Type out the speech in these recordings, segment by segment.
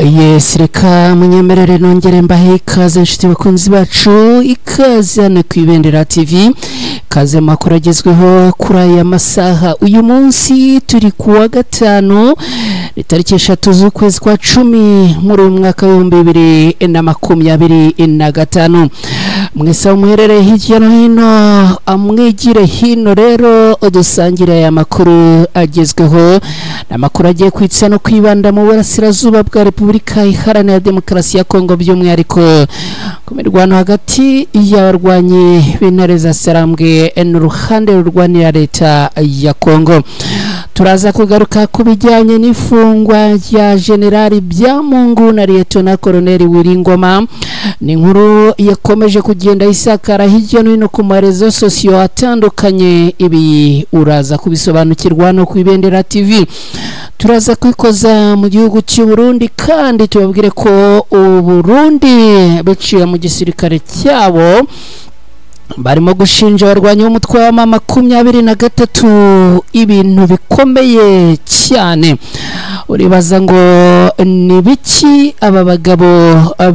Yes, reka munyemerere nongere mbahe ikaze inshuti bakunzi bacu, ikaze hano ku Ibendera TV, ikaze makuru agezweho kuri aya masaha. Uyu munsi turi kuwa gatanu, ni tariki 3 z'ukwezi kwa 10 muri uyu mwaka w'2025. Mwese aho muherereye hirya no hino, amwigire hino rero dusangire aya makuru agezweho. Amakuru agiye kwitsa no kwibanda mu burasirazuba bwa Repubulika Iharanira Demokarasi ya Kongo, by'umwihariko ku mirwano hagati y'abarwanyi b'intare za Sarambwe n'uruhande rurwanira leta ya Kongo. Turaza kugaruka ku bijyanye n'ifungwa rya General Byamungu na Lieutenant Colonel Wiringoma. Ni inkuru yakomeje kugenda isakara hirya no hino ku marezo sosiyo atandukanye. Ibi uraza kubisobanukirwa no ku Ibendera TV. Turaza kwikoza mu gihugu cy'u Burundi, kandi tubabwire ko u Burundi biciye mu gisirikare cyabo barimo gushinja abarwanyi b'umutwe wa M23 ibintu bikomeye cyane. Uribaza ngo ni biki aba bagabo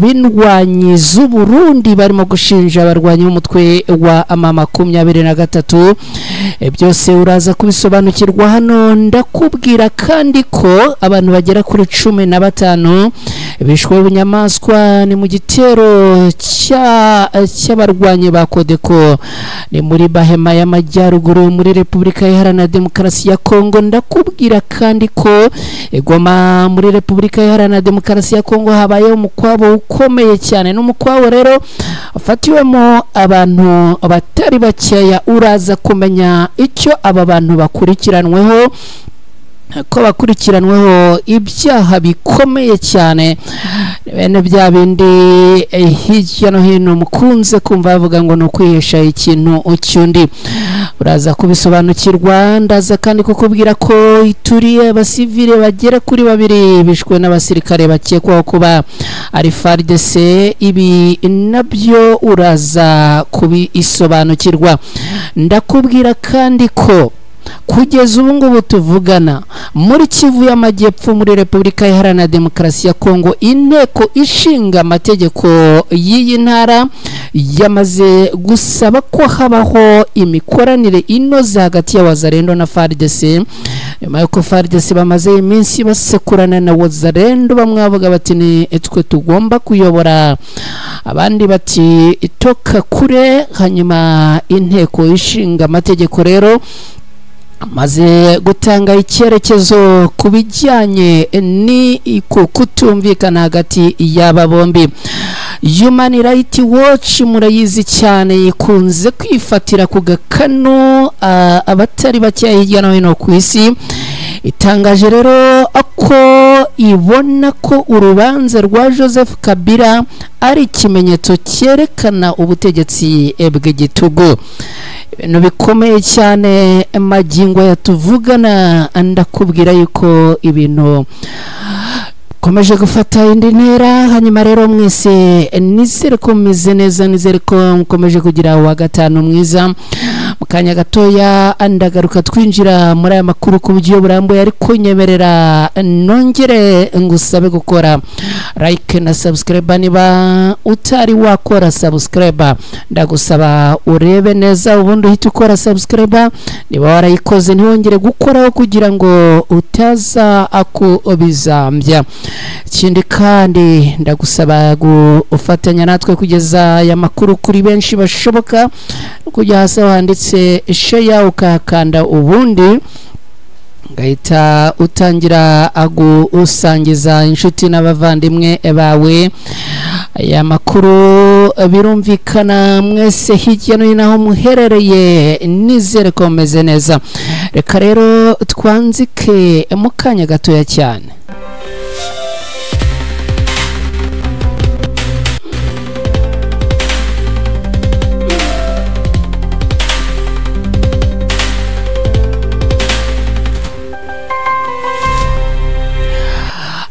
b'indwanyi z'u Burundi barimo gushinja abarwanyi b'umutwe wa M23? Byose uraza kubisobanukirwa hano. Ndakubwira kandi ko abantu bagera kuri 15 bishwe bunyamaswa ni mu gitero cy'abarwanyi ba Kodeko, ni muri Bahema y'Amajyaruguru muri Repubulika Iharanira Demokarasi ya Kongo. Ndakubwira kandi ko Goma muri Repubulika Iharanira Demokarasi ya Kongo habaye umukwabo ukomeye cyane. N'umukwabo rero afatiwemo abantu batari bakeya. Uraza kumenya icyo aba bantu bakurikiranweho, ko bakurikiranweho ibyaha bikomeye cyane, bene bya bindi hirya no hino mukunze kumva bavuga ngo ni ukwihesha ikintu cy'undi. Uraza kubisobanukirwa. Ndaza kandi kukubwira ko ituriye abasivile bagera kuri 2 bishwe n'abasirikare bakekwaho kuba ari FARDC. Ibi nabyo uraza kubisobanukirwa. Ndakubwira kandi ko kugeza ubu ngubu tuvugana muri Kivu y'Amajyepfo muri Repubulika Iharanira Demokarasi ya Kongo, inteko ishinga amategeko y'iyi ntara yamaze gusaba ko habaho imikoranire inoze hagati ya Wazalendo na FARDC, nyuma y'uko FARDC bamaze iminsi basekurana na Wazalendo. Bamwe bavuga bati ni twe tugomba kuyobora, abandi bati toka kure. Hanyuma inteko ishinga amategeko rero maze gutanga icyerekezo ku bijyanye ni kutumvikana hagati y'aba bombi. Human Rights Watch murayizi cyane, ikunze kwifatira ku gakanu abatari bake hirya no hino ku isi. Itangaje rero ko ibona ko urubanza rwa Joseph Kabila ari ikimenyetso cyerekana ubutegetsi bw'igitugu. Ibintu bikomeye cyane magingo yatuvugana. Ndakubwira yuko ibintu komeje gufata indi ntera. Hanyuma rero mwese nizere ko mumeze neza, nizere ko mukomeje kugira uwa gatanu mwiza. Mu kanya gatoya ndagaruka twinjira muri aya makuru ku buryo burambuye, ariko nyemerera nongere ngusabe gukora like na subscribe. Niba utari wakora subscribe, ndagusaba urebe neza ubundi uhite ukora subscribe. Niba warayikoze ntiwongere gukoraho kugira ngo utaza akubizambya. Ikindi kandi ndagusaba gufatanya natwe kugeza aya makuru kuri benshi bashoboka, kujya hasi handitse share ukakanda, ubundi ngahita utangira agusangiza inshuti n'abavandimwe bawe aya makuru. Birumvikana mwese hirya no hino aho muherereye, nizere ko mumeze neza. Reka rero twanzike mu kanya gatoya cyane.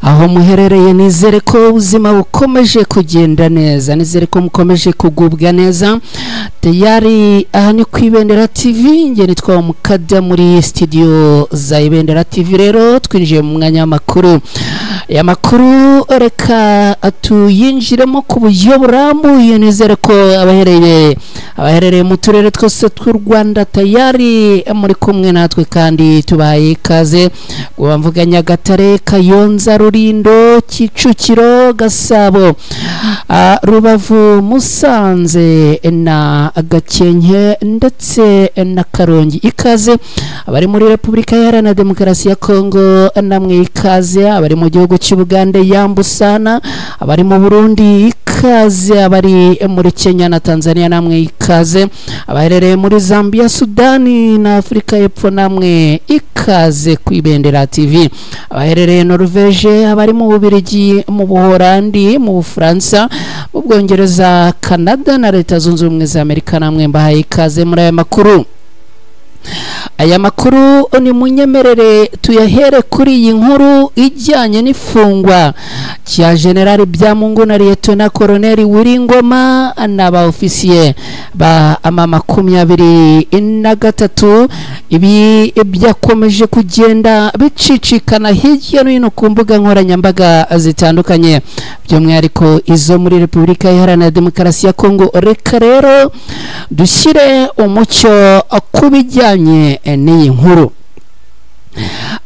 Aho muherereye nizere ko ubuzima bukomeje kugenda neza, nizere ko mukomeje kugubwa neza. Tayari aha ni ku Ibendera TV, nge nitwa Mukada muri studio za Ibendera TV. Rero twinjiye mu mwanya w'amakuru. Aya makuru reka tuyinjiremo ku buryo burambuye. Nizere ko abaherereye mu turere twose tw'u Rwanda tayari muri kumwe natwe kandi tubahaye ikaze. Mvuga Nyagatare, Kayonza, Rulindo, Kicukiro, Gasabo, Rubavu, Musanze na Gakenke ndetse na Karongi. Ikaze abari muri Repubulika Iharanira Demokarasi ya Kongo namwe ikaze, abari mu gihugu cy'Ubugande yambusana, abari mu Burundi ikaze, abari muri Kenya na Tanzania namwe ikaze, abaherereye muri Zambia, Sudani na Afurika y'Epfo namwe ikaze ku Ibendera TV, abaherereye Norvege, abari mu Bubiligi, mu Buholandi, mu Bufaransa, mu Bwongereza, Canada na Leta Zunze Ubumwe za Amerika namwe mbahaye ikaze muri aya makuru. Aya makuru ni munyemerere tuyahere kuri iyi nkuru ijyanye n'ifungwa cya General Byamungu na Lieutenant Colonel Wiringoma n'aba ofisiye ba ama 23. Ibi byakomeje kugenda bicicikana hirya no hino ku mbuga nkoranyambaga zitandukanye, by'umwihariko izo muri Repubulika Iharanira Demokarasi ya Kongo. Reka rero dushyire umucyo ku bijyanye n'iyi nkuru.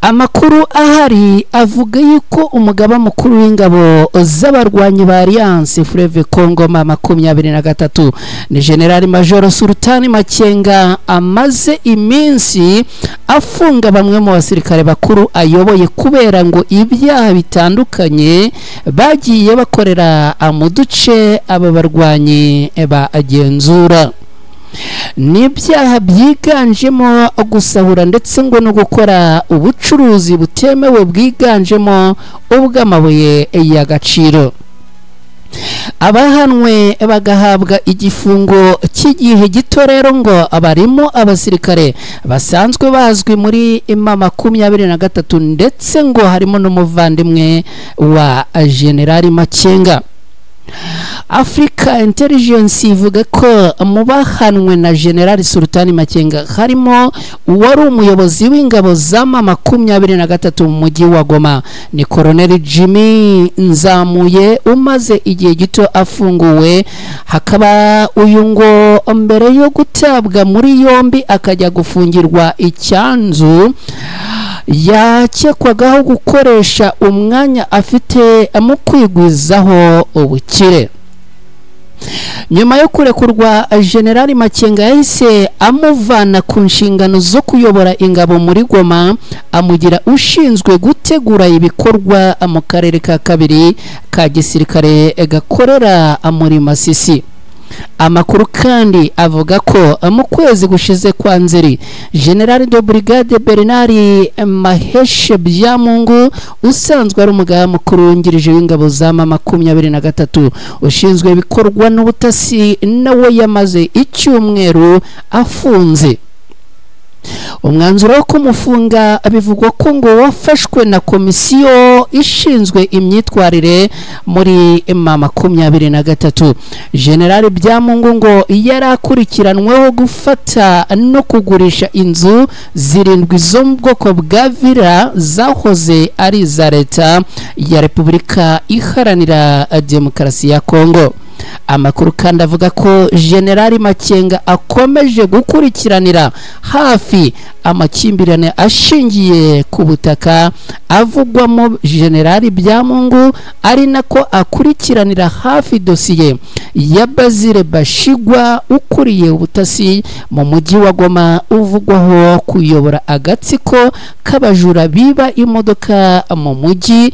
Amakuru ahari avuga yuko umugaba mukuru w'ingabo z'abarwanyi ba Alliance Fleuve Congo M23 ni General Major Sultani Makenga amaze iminsi afunga bamwe mu basirikare bakuru ayoboye kubera ngo ibyaha bitandukanye bagiye bakorera mu duce aba barwanyi bagenzura. Ni ibyaha byiganjemo gusahura ndetse ngo no gukora ubucuruzi butemewe bwiganjemo ubw'amabuye y'agaciro. Abahanwe bagahabwa igifungo cy'igihe gito rero ngo abarimo abasirikare basanzwe bazwi muri M23 ndetse ngo harimo n'umuvandimwe wa General Makenga. Africa Intelligence ivuga ko mu bahanwe na General Sultani Makenga harimo uwari umuyobozi w'ingabo za M23 mu mujyi wa Goma, ni Colonel Jimmy Nzamuye umaze igihe gito afunguwe. Hakaba uyu ngo mbere yo gutabwa muri yombi akajya gufungirwa icyanzu yakekwagaho gukoresha umwanya afite mu kwigwizaho ubukire. Nyuma yo kurekurwa, General Makenga yahise amuvana ku nshingano zo kuyobora ingabo muri Goma, amugira ushinzwe gutegura ibikorwa mu karere ka kabiri ka gisirikare gakorera muri Masisi. Amakuru kandi avuga ko mu kwezi gushize kwa Nzeri, General de Brigade Bernard Maheshe Byamungu usanzwe ari umugaba mukuru wungirije w'ingabo za M23 ushinzwe ibikorwa n'ubutasi nawe yamaze icyumweru afunze. Umwanzuro wo kumufunga bivugwa ko ngo wafashwe na komisiyo ishinzwe imyitwarire muri M23. General Byamungu ngo yari akurikiranweho gufata no kugurisha inzu 7 zo mu bwoko bwa villa zahoze ari iza leta ya Repubulika Iharanira Demokarasi ya Kongo. Amakuru kandi avuga ko General Makenga akomeje gukurikiranira hafi amakimbirane ashingiye ku butaka avugwamo General Byamungu, ari nako akurikiranira hafi dosiye ya Bazire Bashigwa ukuriye ubutasi mu mujyi wa Goma uvugwaho kuyobora agatsiko k'abajura biba imodoka mu mujyi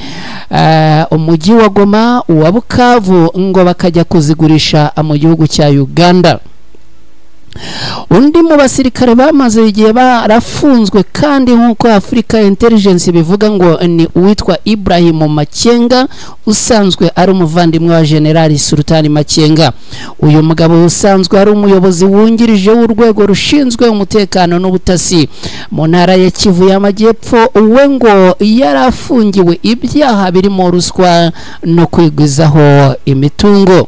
umujyi wa Goma wa Bukavu ngo bakajya kuzigurisha mu gihugu cya Uganda. Undi mu basirikare bamaze igihe barafunzwe kandi nk'uko Africa Intelligence bivuga ngo ni uwitwa Ibrahim Makenga usanzwe ari umuvandimwe wa General Sultani Makenga. Uyu mugabo usanzwe ari umuyobozi wungirije w'urwego rushinzwe umutekano n'ubutasi mu ntara ya Kivu y'Amajyepfo, we ngo yarafungiwe ibyaha birimo ruswa no kwigwizaho imitungo.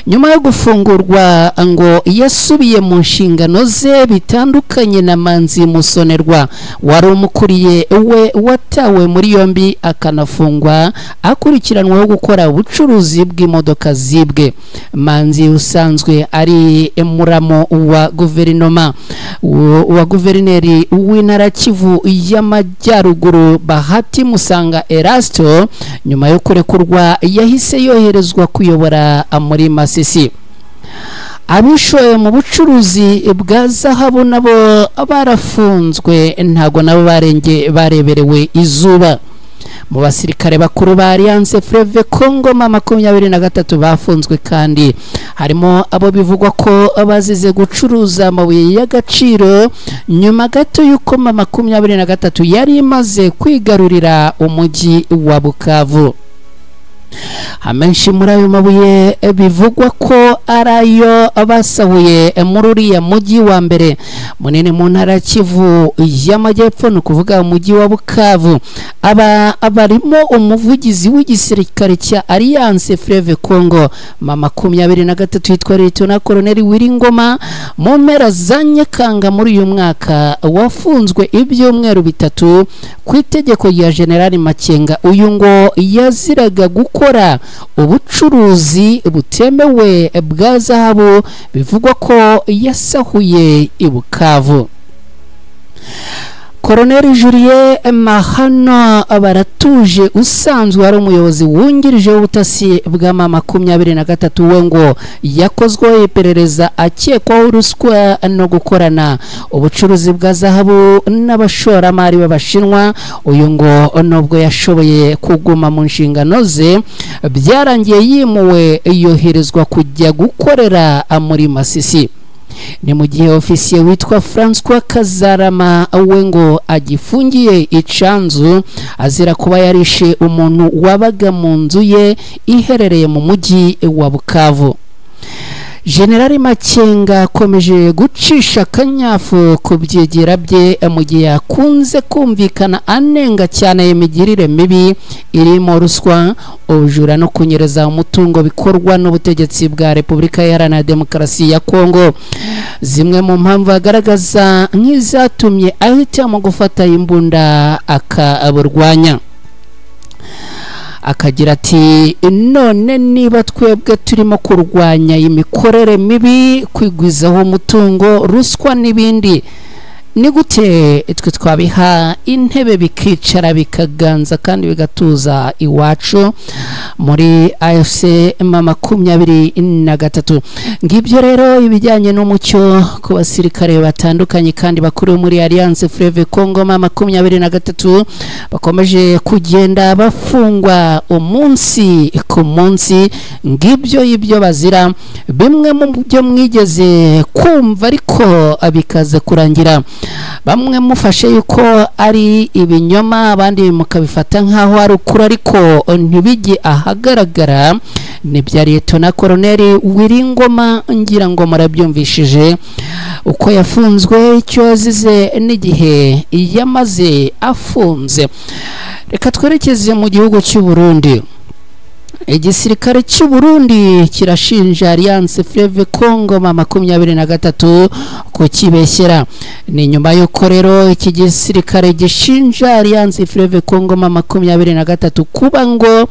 Nyuma yo gufungurwa ngo yasubiye mu nshingano ze, bitandukanye na Manzi Musonerwa wari umukuriye we watawe muri yombi akanafungwa akurikiranwaho gukora ubucuruzi bw'imodoka zibwe. Manzi usanzwe ari muramo wa guverinoma wa guverineri w'intara Kivu y'Amajyaruguru Bahati Musanga Erasto, nyuma yo kurekurwa yahise yoherezwa kuyobora muri Masisi. Abishoye mu bucuruzi bwa zahabu nabo barafunzwe, ntago nabo barenge bareberewe izuba. Mu basirikare bakuru ba Alliance Fleuve Congo M23 bafunzwe kandi harimo abo bivugwa ko bazize gucuruza amabuye y'agaciro nyuma gato y'uko M23 yari imaze kwigarurira umujyi wa Bukavu. Amenshi muri ayo mabuye bivugwa ko arayo basahuye muri uriya mujyi wa mbere munini mu ntara Kivu y'Amajyepfo, ni ukuvuga umujyi wa Bukavu. Aba barimo umuvugizi w'igisirikare cya Alliance Fleuve Congo M23 yitwa Liyetona Koloneli Wiringoma, mu mpera za Nyakanga muri uyu mwaka wafunzwe ibyumweru 3 ku itegeko rya General Makenga. Uyu ngo yaziraga gukora ubucuruzi butemewe bwa zahabu bivugwa ko yasahuye i Bukavu. Colonel Julien Mahano Baratuje usanzwe ari umuyobozi wungirije w'ubutasi bwa M23 we ngo yakozweho iperereza akekwaho ruswa no gukorana ubucuruzi bwa zahabu n'abashoramari b'Abashinwa. Uyu ngo nubwo yashoboye kuguma mu nshingano ze, byarangiye yimuwe yoherezwa kujya gukorera muri Masisi. Ni mu gihe ofisiye witwa François Kazarama we ngo agifungiye icanzu azira kuba yarishe umuntu wabaga mu nzu ye iherereye mu mujyi wa Bukavu. General Makenga akomeje gucisha akanyafu ku byegera bye mu gihe akunze kumvikana anenga cyane imigirire mibi irimo ruswa, ubujura no kunyereza umutungo bikorwa n'ubutegetsi bwa Repubulika Iharanira Demokarasi ya Kongo. Zimwe mu mpamvu agaragaza nk'izatumye ahitamo gufata imbunda akaburwanya, akagira ati none niba twebwe turimo kurwanya imikorere mibi, kwigwizaho umutungo, ruswa n'ibindi, ni gute twe twabiha intebe bikicara bikaganza kandi bigatuza iwacu muri AFC M23? Ngibyo rero ibijyanye n'umucyo ku basirikare batandukanye kandi bakuru muri Alliance Fleuve Congo M23 bakomeje kugenda bafungwa umunsi ku munsi. Ngibyo ibyo bazira, bimwe mu byo mwigeze kumva ariko bikaze kurangira bamwe mufashe yuko ari ibinyoma, abandi mukabifata nkaho ari ukuri ariko ntibijye ahagaragara. Ni bya Liyetona Koloneli Wiringoma, ngira ngo murabyumvishije uko yafunzwe, icyo yazize n'igihe yamaze afunze. Reka twerekeze mu gihugu cy'u Burundi. Igisirikare cy'u Burundi kirashinja Alliance Fleuve Congo M23 kukibeshyera. Ni nyuma y'uko rero iki gisirikare gishinja Alliance Fleuve Congo M23 kuba ngo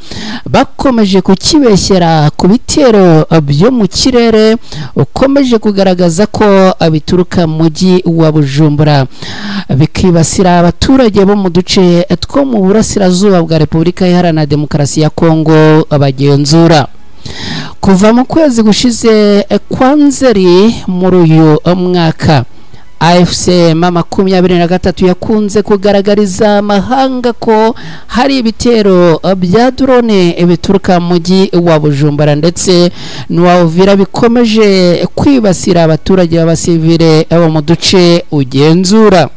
bakomeje kukibeshyera ku bitero byo mu kirere, ukomeje kugaragaza ko bituruka mu mujyi wa Bujumbura bikibasira abaturage bo mu duce two mu burasirazuba bwa Repubulika Iharanira Demokarasi ya Kongo bagenzura. Kuva mu kwezi gushize kwa Nzeri muri uyu mwaka, AFC M23 yakunze kugaragariza amahanga ko hari ibitero bya drone bituruka mu mujyi wa Bujumbura ndetse n'uwa Uvira bikomeje kwibasira abaturage b'abasivile bo mu duce ugenzura.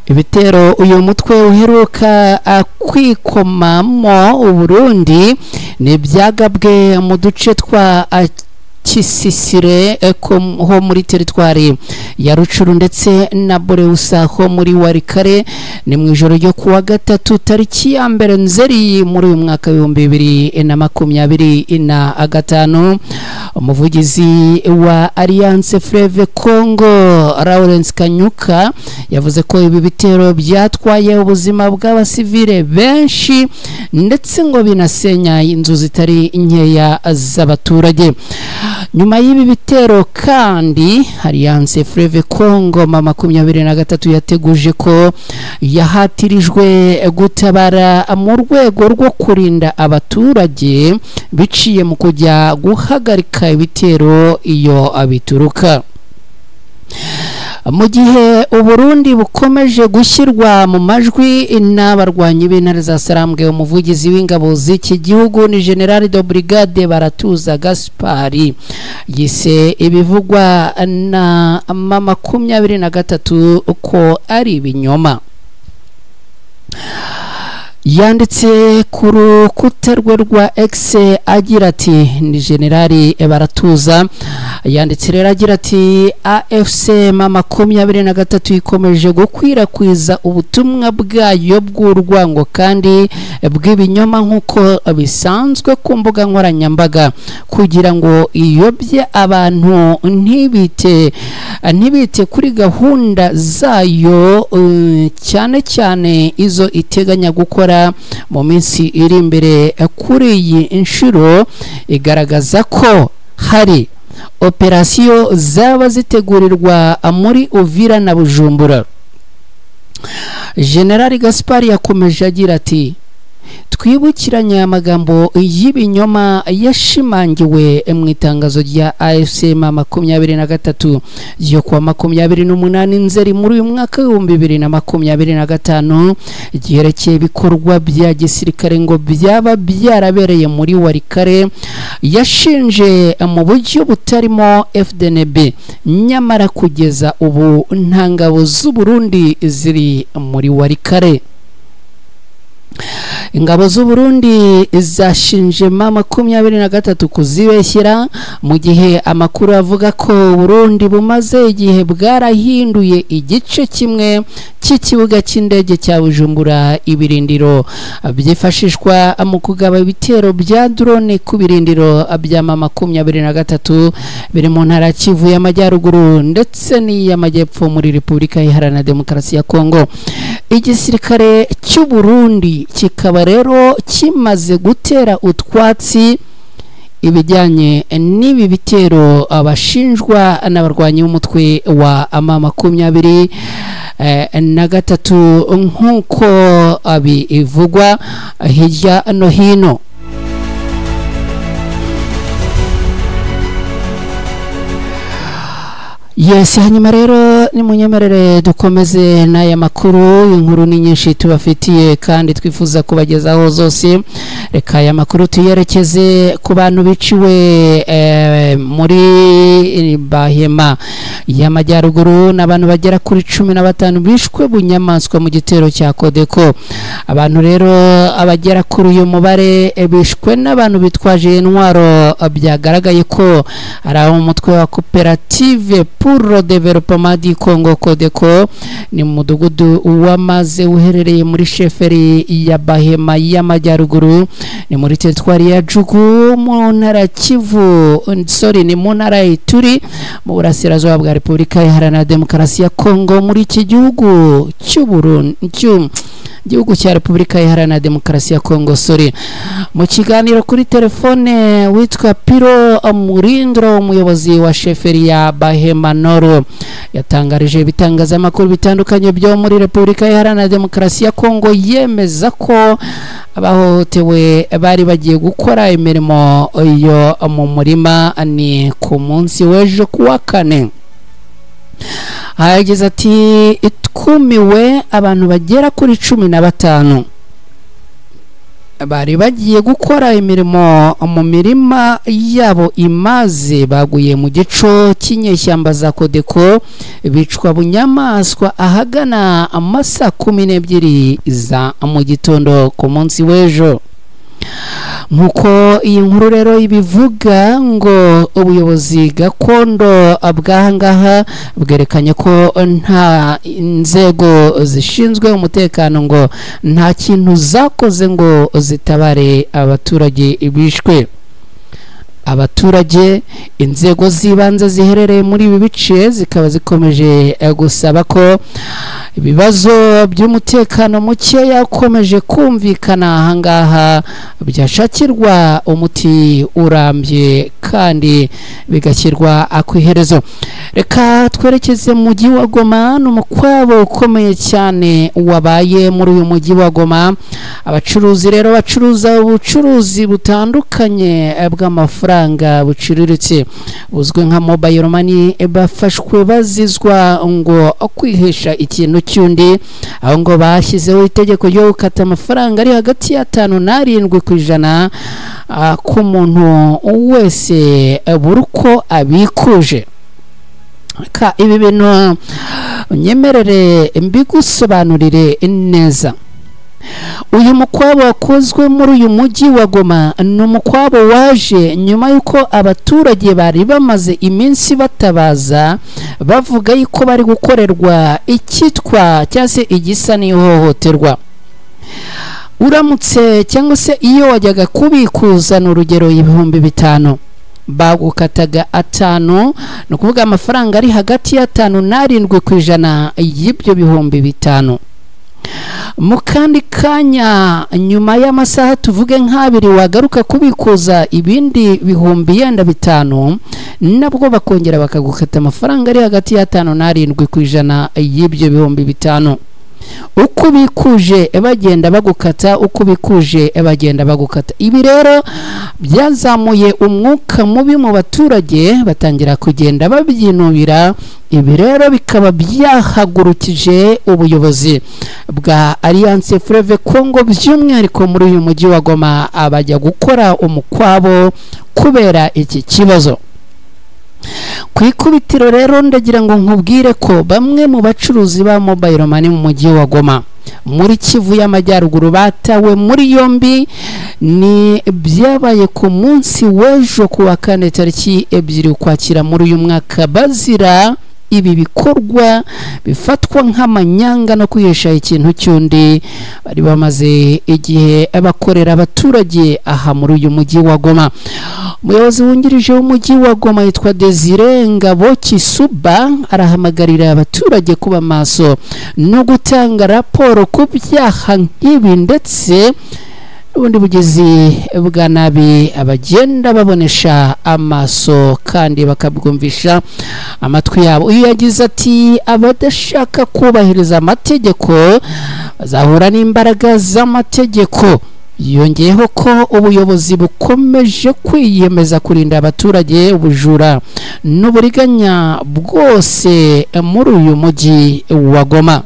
Ibitero uyu mutwe uheruka kwikomamo Uburundi ni byagabwe mu duce twa Kisisire ho muri teritwari ya Rucuru ndetse na Boreusa ho muri Warikare. Ni mu ijoro ryo kuwa gatatu tariki ya 1 Nzeri muri uyu mwaka 2025. Umuvugizi wa Alliance Fleuve Congo Lawrence Kanyuka yavuze ko ibi bitero byatwaye ubuzima bw'abasivile benshi ndetse ngo binasenya inzu zitari nkeya z'abaturage. Nyuma y'ibi bitero kandi Alliance Fleuve Congo M23 yateguje ko yahatirijwe gutabara mu rwego rwo kurinda abaturage biciye mu kujya guhagarika ibitero iyo abituruka. Mu gihe Uburundi bukomeje gushyirwa mu majwi n'abarwanyi b'intare za Sarambwe, umuvugizi w'ingabo z'iki gihugu ni General de Brigade Baratuza Gaspari yise ibivugwa na M23 ko ari ibinyoma. Yanditse ku rukuta rwe rwa X agira ati, ni General Baratuza yanditse rero agira ati AFC M23 ikomeje gukwirakwiza ubutumwa bwayo bw'urwango kandi bw'ibinyoma nk'uko bisanzwe ku mbuga nkoranyambaga kugira ngo iyobye abantu ntibite kuri gahunda zayo, cyane cyane izo iteganya gukora mu minsi iri imbere. Kuri iyi inshuro igaragaza ko hari operasiyo zaba zitegurirwa muri Uvira na Bujumbura. General Gaspar yakomeje agira ati twibukiranye amagambo y'ibinyoma yashimangiwe mu itangazo rya AFC M23 ryo kuwa 28 Nzeri muri uyu mwaka 2025 ryerekeye ibikorwa bya gisirikare ngo byaba byarabereye muri Warikare, yashinje mu buryo butarimo FDNB, nyamara kugeza ubu nta ngabo z'u Burundi ziri muri Warikare. Ingabo z'u Burundi zashinje M23 kuzibeshyira, mu gihe amakuru avuga ko Burundi bumaze igihe bwarahinduye igice kimwe cy'ikibuga cy'indege cya Bujumbura ibirindiro byifashishwa mu kugaba ibitero bya drone ku birindiro bya M23 biri mu ntara Kivu y'Amajyaruguru ndetse n'iy'Amajyepfo muri Repubulika Iharanira Demokarasi ya Kongo. Igisirikare cy'u Burundi kikaba rero kimaze gutera utwatsi ibijyanye n'ibi bitero abashinjwa n'abarwanyi b'umutwe wa M23 nk'uko bivugwa hirya no hino. Yes, hanyuma rero ni munyemerere dukomeze n'aya makuru. Inkuru ni nyinshi tubafitiye kandi twifuza kubagezaho zose. Reka aya makuru tuyerekeze ku bantu biciwe muri Bahema y'Amajyaruguru n'abantu bagera kuri 15 bishwe bunyamaswa mu gitero cya Kodeko. Abantu rero abagera kuri uyu mubare bishwe n'abantu bitwaje intwaro, byagaragaye ko ari abo mu mutwe wa Koperative pour le développement du Congo Kodeko. Ni mu mudugudu wamaze uherereye muri sheferi ya Bahema y'Amajyaruguru, ni muri teritwari ya Jugu mu ntara Kivu, sorry, ni mu ntara Ituri mu burasirazuba bwa Repubulika Iharanira Demokarasi ya Kongo, muri iki gihugu cy'u Burundi, gihugu cya Repubulika Iharanira Demokarasi ya Kongo, sorry. Mu kiganiro kuri telefone witwa Piro Murindro, umuyobozi wa sheferi ya Bahema Noro, yatangarije ibitangazamakuru bitandukanye byo muri Repubulika Iharanira Demokarasi ya Kongo, yemeza ko abahohotewe bari bagiye gukora imirimo yo mu murima ni ku munsi w'ejo kuwa kane. Yagize ati twumiwe abantu bagera kuri 15 bari bagiye gukora imirimo mu mirima yabo imaze baguye mu gico cy'inyeshyamba za Kodeko, bicwa bunyamaswa ahagana amasa 12 za mu gitondo ku munsi w'ejo. Nkuko iyi nkuru rero ibivuga, ngo ubuyobozi gakondo bw'ahangaha bwerekanye ko nta inzego zishinzwe umutekano ngo nta kintu zakoze ngo zitabare abaturage bishwe. Abaturage, inzego z'ibanze ziherereye muri ibi bice zikaba zikomeje gusaba ko ibibazo by'umutekano mukeya ukomeje kumvikana ahangaha byashakirwa umuti urambye kandi bigashyirwa ku iherezo. Reka twerekeze mu mujyi wa Goma. Ni umukwabo ukomeye cyane wabaye muri uyu mujyi wa Goma. Abacuruzi rero bacuruza ubucuruzi butandukanye bw'amafaranga buciriritse buzwi nka mobile money bafashwe bazizwa ngo kwihesha ikintu cy'undi, aho ngo bashyizeho itegeko ryo gukata amafaranga ari hagati ya 5 na 7% ku muntu wese buri uko abikuje. Ka ibi bintu nyemerere mbigusobanurire neza. Uyu mukwabo wakozwe muri uyu mujyi wa Goma ni umukwabo waje nyuma y'uko abaturage bari bamaze iminsi batabaza, bavuga yuko bari gukorerwa icyitwa cyangwa se igisa n'ihohoterwa. Uramutse cyangwa se iyo wajyaga kubikuza, ni urugero, 5000, bagukataga 5, ni ukuvuga amafaranga ari hagati ya 5 na 7% y'ibyo 5000. Mu kandi kanya, nyuma y'amasaha tuvuge nk'abiri, wagaruka kubikuza ibindi bihumbi yenda 5, nabwo bakongera bakagukata amafaranga ari hagati ya 5 na 7% y'ibyo 5000. Uko ubikuje bagenda bagukata, uko ubikuje bagenda bagukata. Ibi rero byazamuye umwuka mubi mu baturage, batangira kugenda babyinubira. Ibi rero bikaba byahagurukije ubuyobozi bwa Alliance Fleuve Congo, by'umwihariko muri uyu mujyi wa Goma, abajya gukora umukwabo kubera iki kibazo. Ku ikubitiro rero ndagira ngo nkubwire ko bamwe mu bacuruzi ba mobile money mu mujyi wa Goma muri Kivu y'Amajyaruguru batawe muri yombi. Ni byabaye ku munsi w'ejo ku wa kane, tariki 2 Ukwakira muri uyu mwaka, bazira ibi bikorwa bifatwa nk'amanyanga no kwihesha ikintu cy'undi bari bamaze igihe bakorera abaturage aha muri uyu mujyi wa Goma. Umuyobozi wungirije w'umujyi wa Goma yitwa Desire Ngabo Kisuba, arahamagarira abaturage kuba maso no gutanga raporo ku byaha nk'ibi ndetse n'ubundi bugizi bwa nabi abagenda babonesha amaso kandi bakabwumvisha amatwi yabo. Uyu yagize ati: "Abadashaka kubahiriza amategeko bazahura n'imbaraga z'amategeko." Yongeyeho ko ubuyobozi bukomeje kwiyemeza kurinda abaturage ubujura n'uburiganya bwose muri uyu mujyi wa Goma.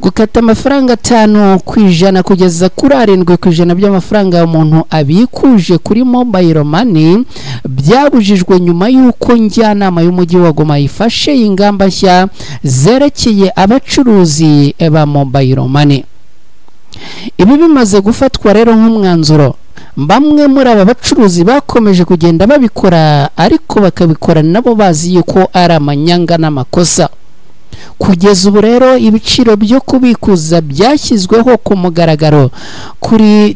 Gukata amafaranga 5% kugeza kuri 7% by'amafaranga umuntu abikuje kuri mobile money byabujijwe nyuma y'uko njyanama y'umujyi wa Goma ifashe ingamba nshya zerekeye abacuruzi ba mobile money. Ibi bimaze gufatwa rero nk'umwanzuro, bamwe muri aba bacuruzi bakomeje kugenda babikora, ariko bakabikora nabo bazi yuko ari amanyanga n'amakosa. Kugeza ubu rero ibiciro byo kubikuza byashyizweho ku mugaragaro kuri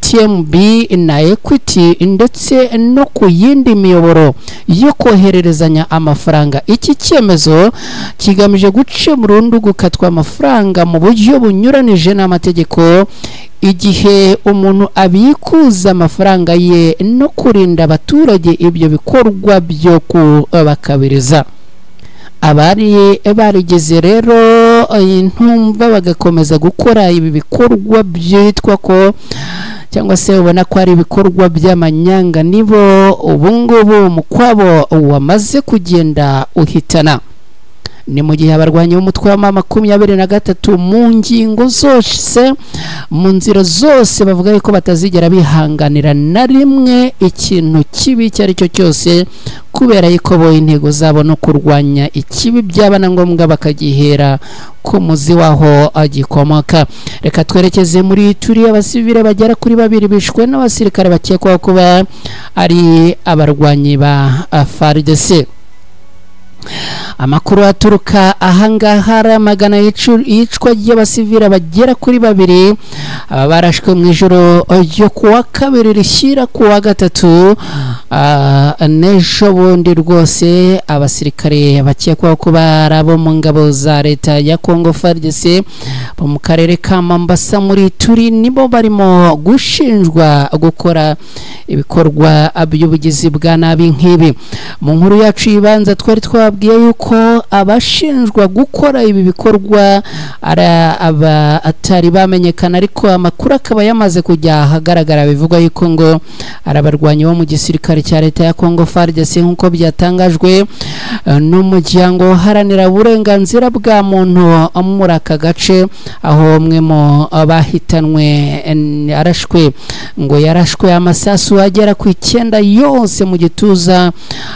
TMB na Equity ndetse no ku yindi miyoboro yo kohererezanya amafaranga. Iki cyemezo kigamije guca burundu gukatwa amafaranga mu buryo bunyuranije n'amategeko igihe umuntu abikuza amafaranga ye no kurinda abaturage ibyo bikorwa byo kubakabiriza. Abari barigeze rero intumva bagakomeza gukora ibi bikorwa byitwa ko cyangwa se ubona ko ari ibikorwa by'amanyanga, nibo ubungubu umukwabo wamaze kugenda uhitana. Ni mu gihe abarwanyi b'umutwe wa M23 mu ngingo zose, mu nzira zose, bavuga yuko batazigera bihanganira na rimwe ikintu kibi icyo ari cyo cyose, kubera yuko bo intego zabo no kurwanya ikibi byaba na ngombwa bakagihera ku muzi waho agikomoka. Reka twerekeze muri turi abasivile bagera kuri 2 bishwe n'abasirikare bakekwaho kuba ari abarwanyi ba FARDC. Amakuru aturuka ahangaha aramagana yicwa ry'abasivile bagera kuri 2 aba barashwe mu ijoro ryo kuwa kabiri rishyira kuwa gatatu n'ejo bundi rwose. Abasirikare bakekwaho kuba ari abo mu ngabo za leta ya Congo FARDC bo mu karere ka Mambasa muri Turi nibo barimo gushinjwa gukora ibikorwa by'ubugizi bwa nabi nk'ibi. Mu nkuru yacu ibanza twari twabwiye yuko abashinjwa gukora ibi bikorwa ari aba atari bamenyekana, ariko amakuru akaba yamaze kujya ahagaragara. Bivugwa yuko ngo ari abarwanyi bo mu gisirikare cya leta ya Congo FARDC, nk'uko byatangajwe n'umuryango uharanira uburenganzira bwa muntu muri aka gace, aho umwe mu bahitanwe arashwe ngo yarashwe amasasu agera ku 9 yose mu gituza.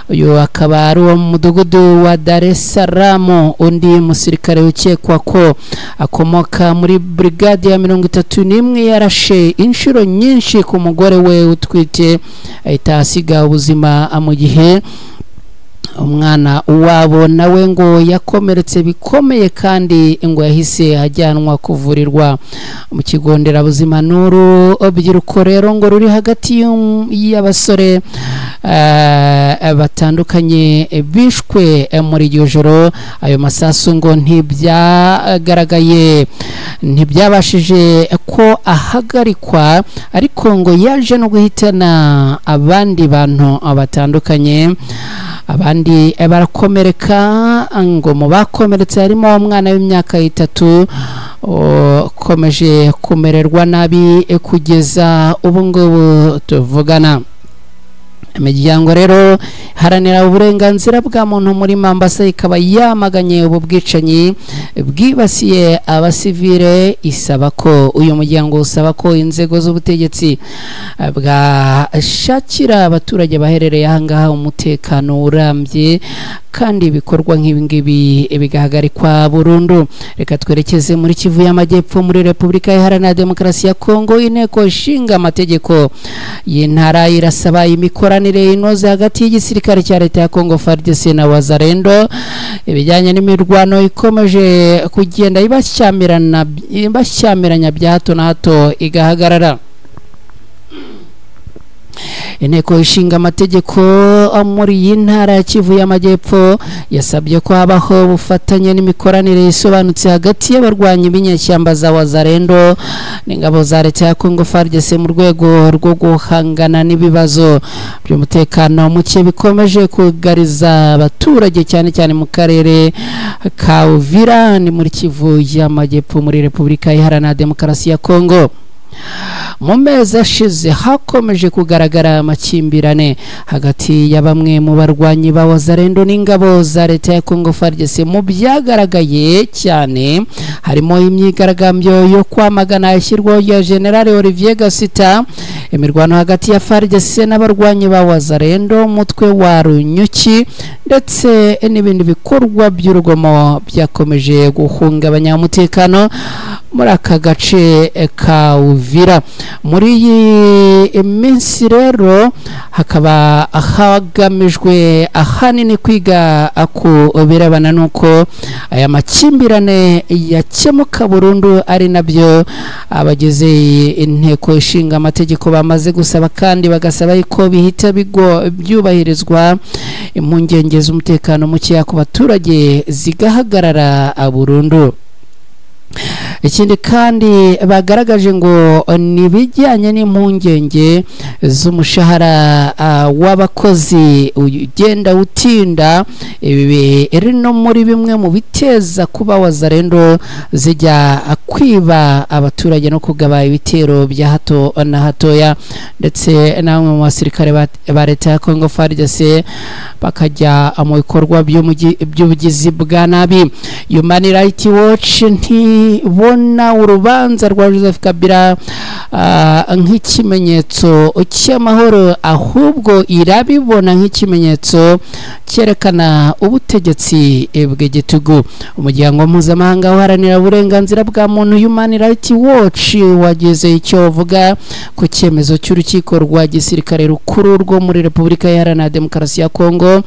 Uyu akaba ari uwo mu mudugudu wa Dar es Salaam. Undi musirikare ukekwa ko akomoka muri brigade ya 31 yarashe inshuro nyinshi ku mugore we utwite, ahita asiga ubuzima, mu gihe umwana wabo nawe ngo yakomeretse bikomeye kandi ngo yahise ajyanwa kuvurirwa mu kigo nderabuzima. N'uru urubyiruko rero ngo ruri hagati y'abasore batandukanye bishwe muri iryo joro. Ayo masasu ngo ntibyagaragaye, ntibyabashije ko ahagarikwa, ariko ngo yaje no guhitana abandi bantu batandukanye, abandi barakomereka. Ngo mu bakomeretse harimo umwana w'imyaka 3 ukomeje kumererwa nabi kugeza ubu ngubu tuvugana. Imiryango rero haranira uburenganzira bwa muntu muri Mambasa ikaba yamaganye ubu bwicanyi bwibasiye abasivile, isaba ko uyu muryango usaba ko inzego z'ubutegetsi bwashakira abaturage baherereye ahangaha umutekano urambye, kandi ibikorwa nk'ibi ngibi bigahagarikwa burundu. Reka twerekeze muri Kivu y'Amajyepfo muri Repubulika Iharanira Demokarasi ya Kongo. Inteko ishinga amategeko y'intara irasaba imikoranire inoze hagati y'igisirikare cya leta ya Kongo FARDC na Wazalendo. Ibijyanye n'imirwano ikomeje kugenda ibashyamiranya bya hato na hato igahagarara. Inteko ishinga amategeko muri iyi ntara ya Kivu y'Amajyepfo yasabye ko habaho ubufatanye n'imikoranire isobanutse hagati y'abarwanyi b'inyeshyamba za Wazalendo n'ingabo za leta ya Congo FARDC mu rwego rwo guhangana n'ibibazo by'umutekano muke bikomeje kugariza abaturage, cyane cyane mu karere ka Uvira ni muri Kivu y'Amajyepfo muri Repubulika Iharanira Demokarasi ya Kongo. Mu mezi ashize hakomeje kugaragara amakimbirane hagati ya bamwe mu barwanyi ba Wazalendo n'ingabo za leta ya Congo FARDC. Mu byagaragaye cyane harimo imyigaragambyo yo kwamagana ishyirwaho rya General Olivier Gasita, imirwano hagati ya FARDC n'abarwanyi ba Wazalendo, umutwe wa Runyuki, ndetse n'ibindi bikorwa by'urugomo byakomeje guhungabanya umutekano muri aka gace ka Uvira. Muri iyi minsi rero hakaba hagamijwe ahanini kwiga ku birebana n'uko aya makimbirane yakemuka burundu, ari nabyo abagize inteko ishinga amategeko bamaze gusaba, kandi bagasaba ko bihita byubahirizwa, impungenge z'umutekano mukeya ku baturage zigahagarara burundu. Ikindi kandi bagaragaje ngo ni bijyanye n'impungenge z'umushahara w'abakozi ugenda utinda. Ibi iri no muri bimwe mu biteza kuba Wazalendo zijya kwiba abaturage no kugaba ibitero bya hato na hatoya, ndetse na bamwe mu basirikare ba leta ya Congo FARDC bakajya mu bikorwa by'ubugizi bwa nabi. Human Rights Watch ntibona urubanza rwa Joseph Kabila nk'ikimenyetso cy'amahoro, ahubwo irabibona nk'ikimenyetso cyerekana ubutegetsi bw'igitugu. Umuryango mpuzamahanga uharanira uburenganzira bwa muntu Human Rights Watch wagize icyo uvuga ku cyemezo cy'urukiko rwa gisirikare rukuru rwo muri Repubulika Iharanira Demokarasi ya Kongo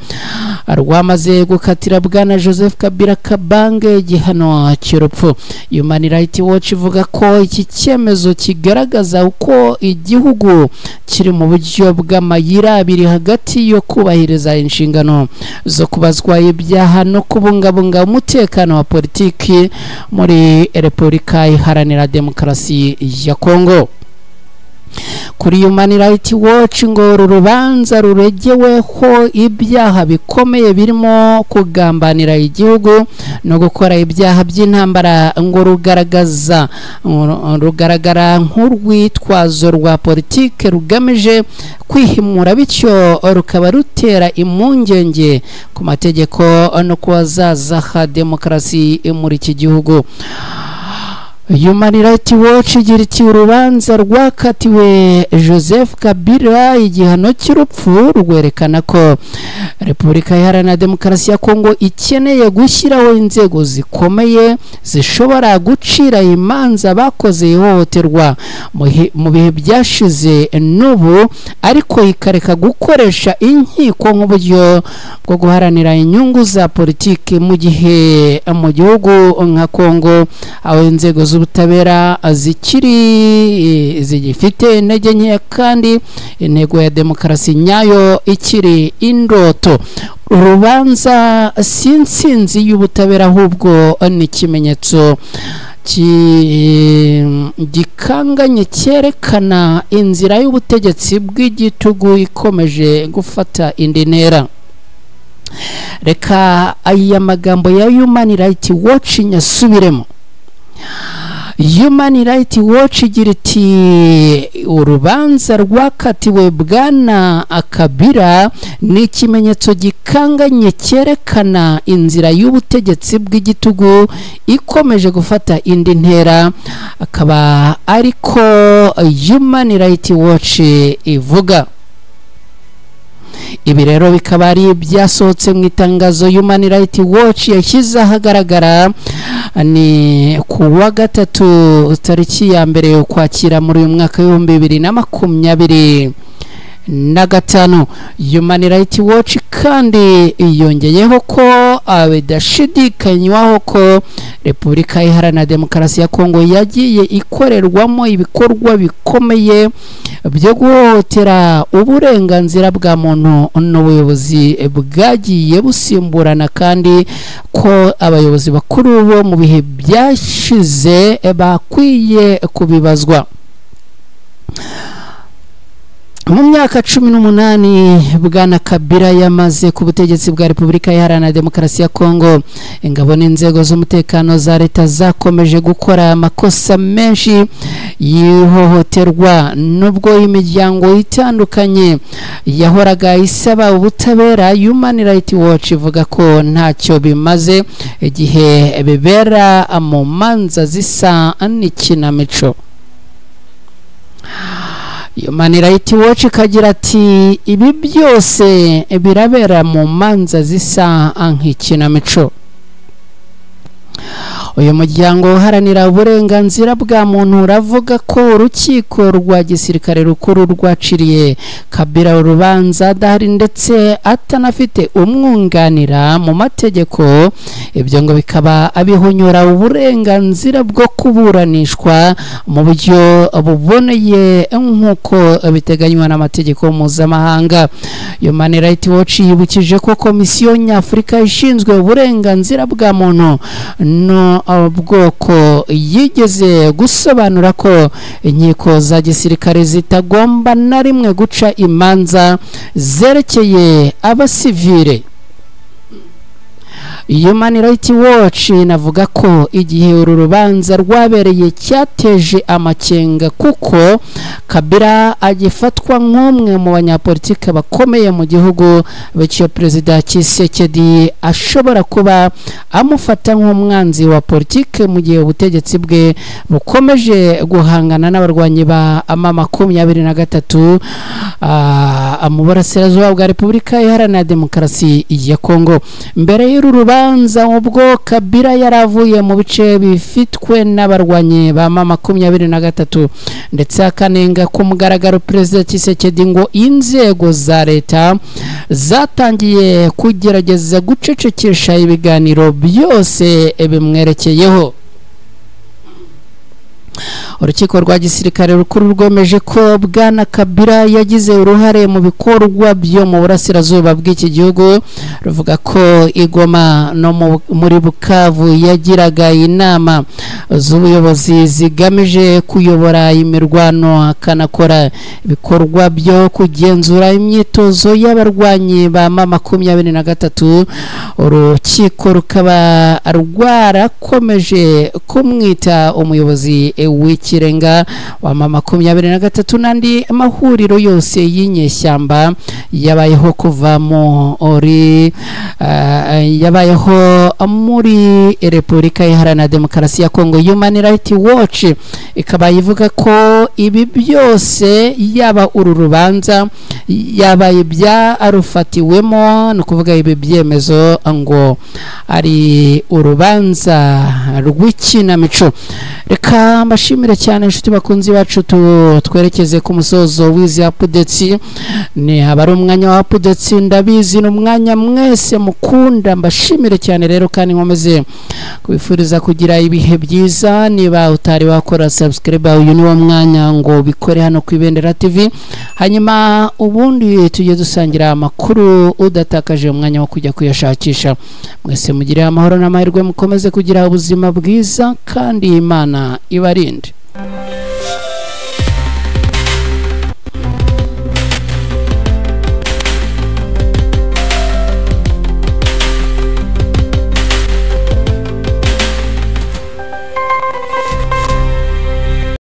rwamaze gukatira bwana Joseph Kabila Kabange igihano cy'urupfu. Human Rights Watch ivuga ko iki cyemezo kigaragaza uko igihugu kiri mu buryo bw'amayira abiri hagati yo kubahiriza inshingano zo kubazwa ibyaha no kubungabunga umutekano wa politiki muri Repubulika Iharanira Demokarasi ya Kongo. Kuri Human Rights Watch ngo uru rubanza ruregeweho ibyaha bikomeye birimo kugambanira igihugu no gukora ibyaha by'intambara ngo rugaragara nk'urwitwazo rwa politike rugamije kwihimura, bityo rukaba rutera impungenge ku mategeko no kubazaza ha demokarasi muri iki gihugu. Human Rights Watch igira iti urubanza rwakatiwe Joseph Kabila igihano cy'urupfu rwerekana ko Repubulika Iharanira Demokarasi ya Kongo ikeneye gushyiraho inzego zikomeye zishobora gucira imanza bakoze ihohoterwa mu bihe byashize n'ubu, ariko ikareka gukoresha inkiko nk'uburyo bwo guharanira inyungu za politiki, mu gihe mu gihugu nka Kongo aho inzego z'ubutabera zigifite intege nkeya kandi intego ya demokarasi nyayo ikiri indoto. Urubanza si intsinzi y'ubutabera, ahubwo ni ikimenyetso gikanganye cyerekana inzira y'ubutegetsi bw'igitugu ikomeje gufata indi ntera. Reka aya magambo ya Human Rights Watch nyasubiremo. Human Rights Watch igira iti urubanza rwakatiwe bwana Kabila ni ikimenyetso gikanganye cyerekana inzira y'ubutegetsi bw'igitugu ikomeje gufata indi ntera, akaba ariko Human Rights Watch ivuga. Ibi rero bikaba ari ibyasohotse mu itangazo Human Rights Watch yashyize ahagaragara ni ku wa gatatu tariki ya 1 Ukwakira muri uyu mwaka 2025. Human Rights Watch kandi yongeyeho ko bidashidikanywaho ko Repubulika Iharanira Demokarasi ya Kongo yagiye ikorerwamo ibikorwa bikomeye byo guhohotera uburenganzira bwa muntu n'ubuyobozi bwagiye busimburana, kandi ko abayobozi bakuru bo mu bihe byashize bakwiye kubibazwa. Mu myaka 18 bwana Kabila yamaze ku butegetsi bwa Repubulika Iharanira Demokarasi ya Kongo, ingabo n'inzego z'umutekano za leta zakomeje gukora amakosa menshi yihohoterwa, nubwo imiryango itandukanye yahoraga isaba ubutabera. Human Rights Watch ivuga ko ntacyo bimaze igihe bibera mu manza zisa n'ikinamico. Human Rights Watch ikagira ati ibi byose birabera mu manza zisa nk'ikinamico. Uyu muryango uharanira uburenganzira bwa muntu uravuga ko urukiko rwa gisirikare rukuru rwaciriye Kabila urubanza adahari ndetse atanafite umwunganira mu mategeko, ibyo ngo bikaba abihonyora uburenganzira bwo kuburanishwa mu buryo buboneye nk'uko biteganywa n'amategeko mpuzamahanga. Human Rights Watch yibukije ko Komisiyo Nyafurika ishinzwe uburenganzira bwa muntu no bwoko yigeze gusobanura ko inkiko za gisirikare zitagomba na rimwe guca imanza zerekeye abasivile. Human Rights Watch navuga ko igihe uru rubanza rwabereye cyateje amakenga, kuko Kabila agifatwa nk'umwe mu banyapolitike bakomeye mu gihugu, bityo Perezida Tshisekedi ashobora kuba amufata nk'umwanzi wa politike mu gihe ubutegetsi bwe bukomeje guhangana n'abarwanyi ba M23 mu burasirazuba bwa Repubulika Iharanira Demokarasi ya Kongo. Mbere y'uru rubanza ubwo Kabila yaravuye mu bice bifitwe n'abarwanyi ba M23 ndetse akanenga ku mugaragaro Perezida Tshisekedi ngo inzego za leta zatangiye kugerageza gucecekesha ibiganiro byose bimwerekeyeho. Urukiko rwa gisirikare rukuru rwemeje ko Bwana Kabila yagize uruhare mu bikorwa byo mu burasirazuba bw'iki gihugu, ruvuga ko Igoma no muri Bukavu yagiraga inama z'ubuyobozi zigamije kuyobora imirwano, akanakora ibikorwa byo kugenzura imyitozo y'abarwanyi ba M23. Urukiko rukaba rwarakomeje kumwita umuyobozi w'ikirenga wa M23 n'andi mahuriro yose y'inyeshyamba yabayeho kuva muri yabayeho muri Repubulika Iharanira Demokarasi ya Kongo. Human Rights Watch ikaba ivuga ko ibi byose, yaba uru rubanza, yaba ibyarufatiwemo, ni ukuvuga ibi byemezo, ngo ari urubanza rw'ikinamico. Reka mbashimire cyane inshuti bakunzi bacu, twerekeze ku musozo w'izi updates. Ni abari umwanya wa updates, ndabizi ni umwanya mwese mukunda. Mbashimire cyane rero kandi nkomeze kubifuriza kugira ibihe byiza. Niba utari wakora subscribe, uyu ni wo mwanya ngo bikore hano ku Ibendera TV, hanyuma ubundi tujye dusangira amakuru udatakaje umwanya wo kujya kuyashakisha. Mwese mugire amahoro n'amahirwe, mukomeze kugira ubuzima bwiza kandi Imana ibarinde.